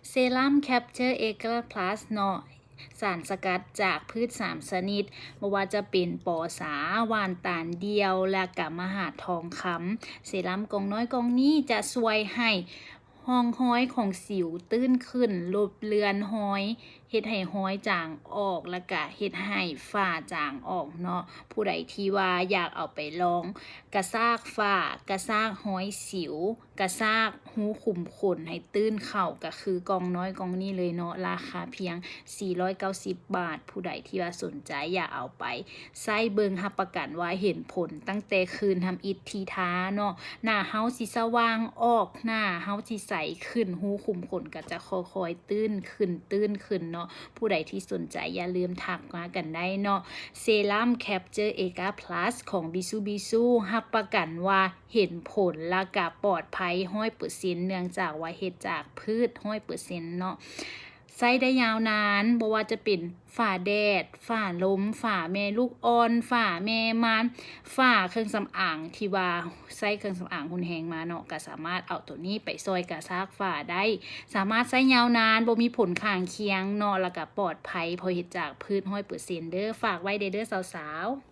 ເຊຣັມ Capture Acre Plus ເນາະ ສານສະກັດຈາກພືດສາມຊະນິດ ບໍ່ວ່າຈະເປັນປໍສາ, ຫວ່ານຕານດ່ຽວ ແລະກະມະຫາດທອງຄຳ. ເຊຣັມກ່ອງນ້ອຍກ່ອງນີ້ຈະຊ່ວຍໃຫ້ຮ່ອງຮອຍຂອງສິວຕື້ນຂຶ້ນ, ລົບເລືອນຮອຍ, ເຮັດໃຫ້ຮອຍຈາງອອກ ແລະກະເຮັດໃຫ້ຝ້າຈາງອອກເນາະ. ຜູ້ໃດທີ່ວ່າຢາກເອົາໄປລອງກະຊາກຝ້າ, ກະຊາກຮອຍສິວ, ກະຊາກຮູຂຸມຂົນໃຫ້ຕື້ນເຂົ້າ ກະຄືກ່ອງນ້ອຍກ່ອງນີ້ເລີຍເນາະ ລາຄາພຽງສີ່ຮ້ອຍເກົ້າສິບບາດ. ຜູ້ໃດທີ່ວ່າສົນໃຈຢາກເອົາໄປໃຊ້ເບິ່ງ ຮັບປະກັນວ່າເຫັນຜົນຕັ້ງແຕ່ຄືນທຳອິດທີ່ທາເນາະ, ໜ້າເຮົາຊິສະຫວ່າງອອກ, ໜ້າເຮົາຊິໃສຂຶ້ນ, ຮູຂຸມຂົນກໍຈະຄ່ອຍໆຕື້ນຂຶ້ນ, ຕື້ນຂຶ້ນເນາະ. ຜູ້ໃດທີ່ສົນໃຈຢ່າລືມທັກມາກັນໄດ້ເນາະ. ເຊຣັມ Capture Acre Plus ຂອງ Mitsubishi ຮັບປະກັນວ່າ ເຫັນຜົນ ແລະກະປອດໄພຮ້ອຍເປີເຊັນ ເນື່ອງຈາກວ່າເຮັດຈາກພືດຮ້ອຍເປີເຊັນເນາະ. ໃຊ້ໄດ້ຍາວນານ ບໍ່ວ່າຈະເປັນຝ້າແດດ, ຝ້າລົມ, ຝ້າແມ່ລູກອ່ອນ, ຝ້າແມ່ມານ, ຝ້າເຄື່ອງສຳອາງທີ່ວ່າໃຊ້ເຄື່ອງສຳອາງຮຸນແຮງມາເນາະ, ກະສາມາດເອົາໂຕນີ້ໄປຊ່ອຍກະຊາກຝ້າໄດ້. ສາມາດໃຊ້ຍາວນານ, ບໍ່ມີຜົນຂ້າງຄຽງເນາະ, ແລະກະປອດໄພ ເພາະເຮັດຈາກພືດຮ້ອຍເປີເຊັນເດີ. ຝາກໄວ້ເດີ ສາວໆ.